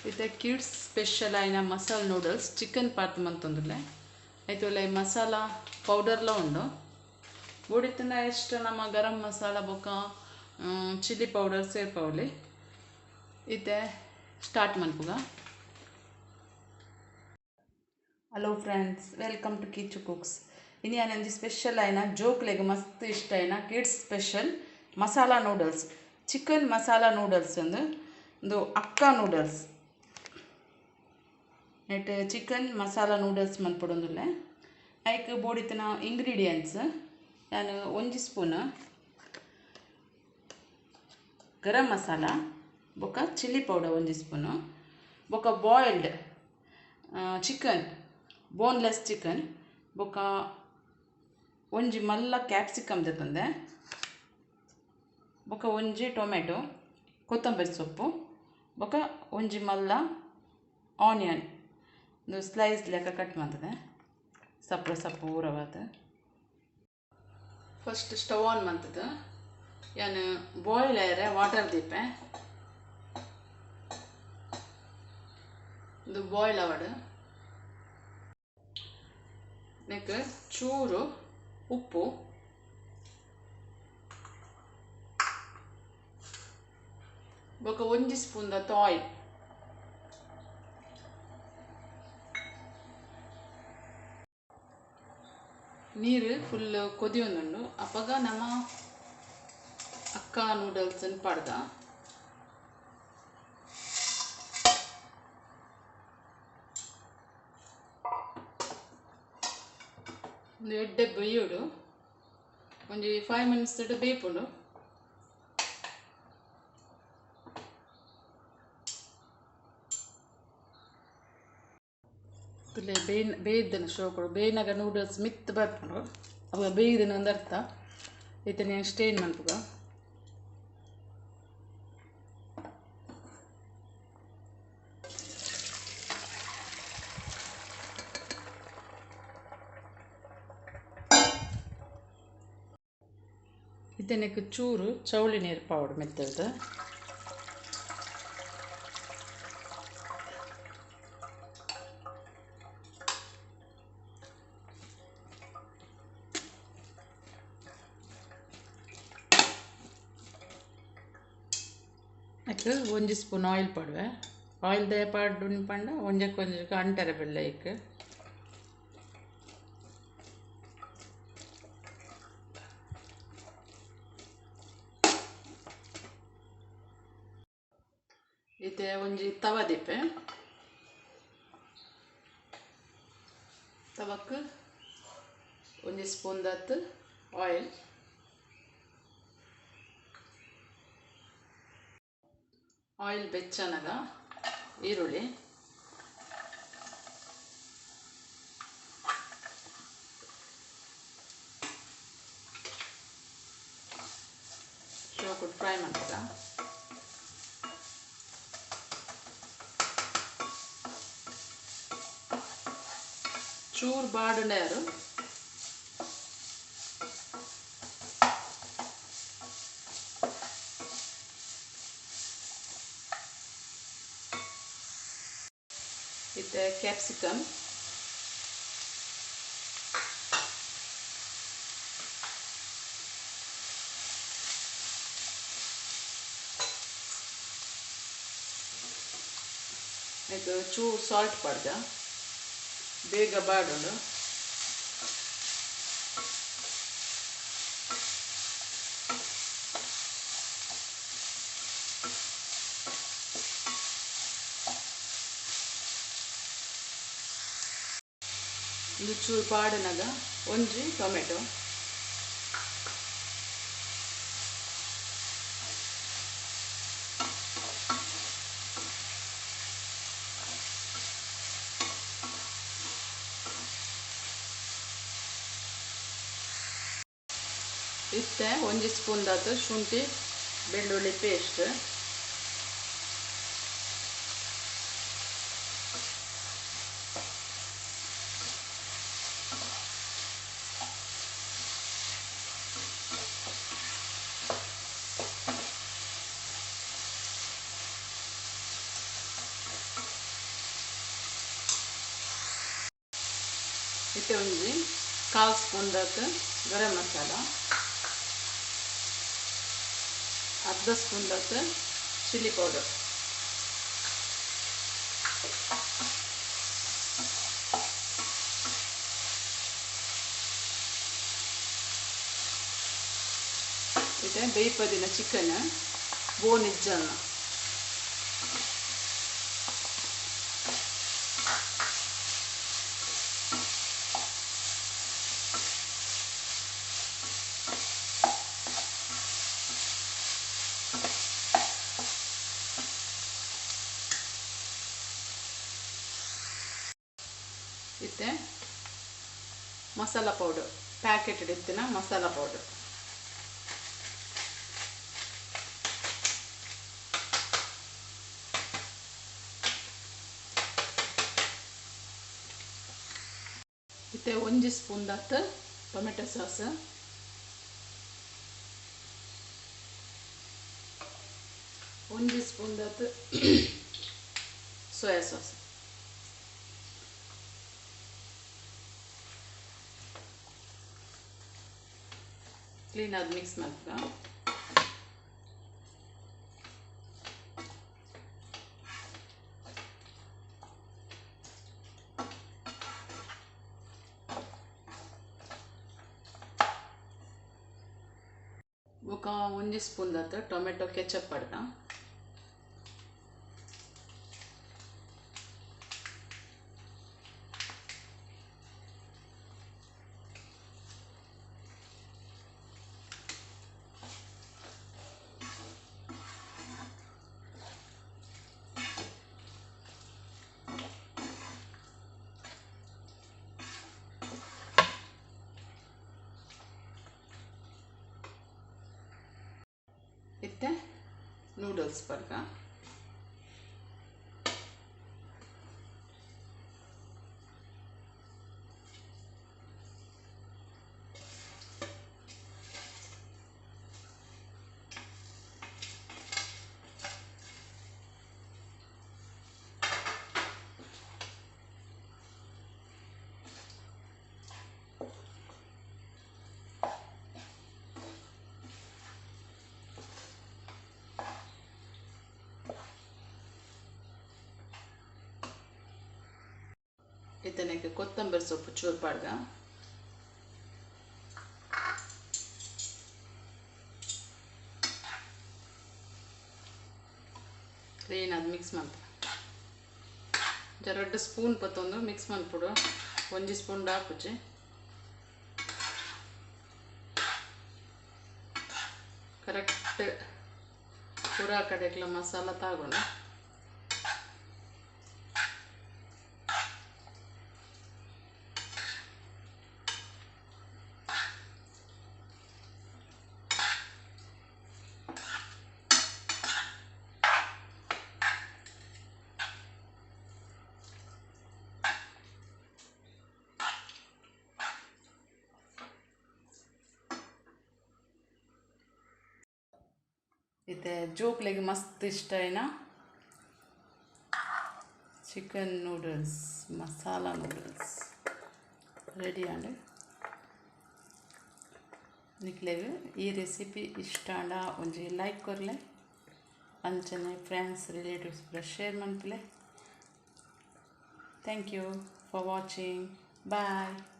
ಇತ್ತೆ kids special ಆಯಿನ masala noodles chicken ಪಾತ್ ಮಂತೊಂದುಲ್ಲೆ ಐತೊಲೆ ಮಸಾಲ ಪೌಡರ್ಲ ಉಂಡು ಬೋಡಿತ್ತಿನ ಎಷ್ಟ ನಮ್ಮ ಗರಂ ಮಸಾಲ ಬೊಕ್ಕ ಚಿಲ್ಲಿ ಪೌಡರ್ ಸೇರ್ಪವೊಲಿ. ಇತ್ತೆ ಸ್ಟಾರ್ಟ್ ಮನ್ಪುಗ. Hello friends, welcome to Kichu cooks. ಇನಿ ಒಂಜಿ ಸ್ಪೆಷಲ್ ಆಯಿನ ಜೋಕ್ಲೆಗ್ ಮಸ್ತ್ ಇಷ್ಟ ಆಯಿನ kids special masala noodles, chicken masala noodles ಉಂದು ಉಂದು ಅಕ್ಕ ನೂಡಲ್ಸ್. ನೆಟ್ ಚಿಕನ್ ಮಸಾಲ ನೂಡಲ್ಸ್ ಮನ್ಪೊಡೊಂದುಲ್ಲೆ. ಐಕ್ ಬೋಡಿತ್ತಿನ ಇಂಗ್ರೀಡಿಯೆಂಟ್ಸ್ ಯಾನ್ ಒಂಜಿ ಸ್ಪೂನ್ ಗರಂ ಮಸಾಲ ಬೊಕ್ಕ ಚಿಲ್ಲಿ ಪೌಡರ್ ಒಂಜಿ ಸ್ಪೂನು ಬೊಕ್ಕ ಬಾಯ್ಲ್ಡ್ ಚಿಕನ್, ಬೋನ್ಲೆಸ್ ಚಿಕನ್ ಬೊಕ್ಕ ಒಂಜಿ ಮಲ್ಲ ಕ್ಯಾಪ್ಸಿಕಮ್ ದೆತ್ತೊಂದೆ ಬೊಕ್ಕ ಒಂಜಿ ಟೊಮೆಟೊ, ಕೊತ್ತಂಬರಿ ಸೊಪ್ಪು ಬೊಕ್ಕ ಒಂಜಿ ಮಲ್ಲ ಆನಿಯನ್ ಉಂದು ಸ್ಲೈಸ್ ಲೆಕ್ಕ ಕಟ್ ಮಂತುದೆ ಸಪ್ರ ಸಪ್ಪು ಊರವಾದ್. ಫಸ್ಟ್ ಸ್ಟವ್ ಆನ್ ಮಂತುದು ಯಾನ್ ಬಾಯ್ಲ್ ಆಯರೆ ವಾಟರ್ ದೀಪೆ. ಉಂದು ಬಾಯ್ಲ್ ಆವಡ್. ನೆಕ್ ಚೂರು ಉಪ್ಪು, ಬೊಕ ಒಂಜಿ ಸ್ಪೂನ್ ದ ಆಯಿಲ್. ನೀರು ಫುಲ್ ಕೊದಿಯೊಂದುಂಡು. ಅಪಗ ನಮ ಅಕ್ಕ ನೂಡಲ್ಸ್ ನ್ ಪಾಡ್ದ. ಉಂದು ಎಡ್ಡೆ ಬೇಯೋಡು, ಒಂಜಿ 5 ಮಿನಿಟ್ಸ್ ಡ್ ಬೇಪುಂಡು. ತುಲೆ ಬೇಯ್ನ ಬೇಯ್ದನ ಶೋಕುಡು ಬೇಯ್ನಗ ನೂಡಲ್ಸ್ ಮಿತ್ತ್ ಬರ್ಪುಂಡು, ಅಪಗ ಬೇಯ್ದಿನ ಅಂದ್ ಅರ್ಥ. ಇತ್ತೆ ಯಾನ್ ಸ್ಟೈನ್ ಮನ್ಪುಗ. ಇತ್ತೆ ನೆಕ್ಕ್ ಚೂರು ಚೌಳಿ ನೀರು ಪಾವೊಡು ಮಿತ್ತುರ್ದು. ನೆಕ್ಕ್ ಒಂಜಿ ಸ್ಪೂನ್ ಆಯಿಲ್ ಪಾಡುವೆ. ಆಯಿಲ್ ದಾಯೆ ಪಾಡುನಿ ಪಂಡ ಒಂಜೆಕ್ ಒಂಜೆಕ್ ಅಂಟರೆ ಬಲ್ಲೆ ಐಕ್. ಇತ್ತೆ ಒಂಜಿ ತವ ದೀಪೆ. ತವಕ್ ಒಂಜಿ ಸ್ಪೂನ್ ದಾತ್ ಆಯಿಲ್. ಆಯಿಲ್ ಬೆಚ್ಚನಗ ಈರುಳ್ಳಿ, ಶೋಕುಡು ಫ್ರೈ ಮನ್ಪುಗ. ಚೂರು ಬಾಡುಂಡ ಯಾರು. ಇತ್ತೆ ಕ್ಯಾಪ್ಸಿಕಮ್, ನೆಕ್ ಚೂರು ಸಾಲ್ಟ್ ಪಾಡ್ದ, ಬೇಗ ಬಾಡುಂಡು. ಉಂದು ಚೂರು ಪಾಡುನಗ ಒಂಜಿ ಟೊಮೆಟೊ, ಇತ್ತೆ ಒಂಜಿ ಸ್ಪೂನ್ ದಾತ್ ಶುಂಠಿ ಬೆಳ್ಳುಳ್ಳಿ ಪೇಸ್ಟ್, ಇತ್ತೆ ಒಂಜಿ ಕಾಲ್ ಸ್ಪೂನ್ ದಾತ್ ಗರಂ ಮಸಾಲ, ಅರ್ಧ ಸ್ಪೂನ್ ದಾತ್ ಚಿಲ್ಲಿ ಪೌಡರ್. ಇತ್ತೆ ಬೇಯ್ಪದಿನ ಚಿಕನ್ ಬೋನ್ ಇಜ್ಜನ್ನ ಇತ್ತೆ ಮಸಾಲ ಪೌಡರ್ ಪ್ಯಾಕೆಟ್ ಇತ್ತಿನ ಮಸಾಲ ಪೌಡರ್. ಇತ್ತೆ ಒಂಜಿ ಸ್ಪೂನ್ ದಾತ್ ಟೊಮೆಟೊ ಸಾಸ್, ಒಂಜಿ ಸ್ಪೂನ್ ದಾತ್ ಸೋಯಾ ಸಾಸ್. ಕ್ಲೀನ್ ಆಗಿ ಮಿಕ್ಸ್ ಮಾಡ್ತಾ. ಬೊಕ ಒಂಜಿ ಸ್ಪೂನ್ ದಾತ್ ಟೊಮೆಟೊ ಕೆಚಪ್ ಪಾಡ್ದ. ಇತ್ತೆ ನೂಡಲ್ಸ್ ಪಾಡ್ಕ. ಇತ್ತನೆಗೆ ಕೊತ್ತಂಬರಿ ಸೊಪ್ಪು ಚೂರು ಪಾಡ್ಗ. ಕ್ಲೀನ್ ಅದು ಮಿಕ್ಸ್ ಮಾಡ್ತ. ಎರಡು ಸ್ಪೂನ್ ಪತ್ತೊಂದು ಮಿಕ್ಸ್ ಮಾಡ್ಬಿಡು, ಒಂಜಿ ಸ್ಪೂನ್ ಹಾಕುಜಿ. ಕರೆಕ್ಟ್ ಪೂರಾ ಕಡೆಗ್ಲ ಮಸಾಲ ತಾಗೋಣ. ಇತ್ತೆ ಜೋಕ್ಲೆಗ್ ಮಸ್ತ್ ಇಷ್ಟ ಆಯಿನ chicken noodles, masala noodles ready and. ನಿಕ್ಲೆಗ್ ಈ ರೆಸಿಪಿ ಇಷ್ಟ ಆಂಡ ಒಂಜಿ ಲೈಕ್ ಕೊರ್ಲೆ, ಅಂಚನೆ ಫ್ರೆಂಡ್ಸ್ ರಿಲೇಟಿವ್ಸ್ ಪೂರ share ಮನ್ಪುಲೆ. Thank you for watching. Bye.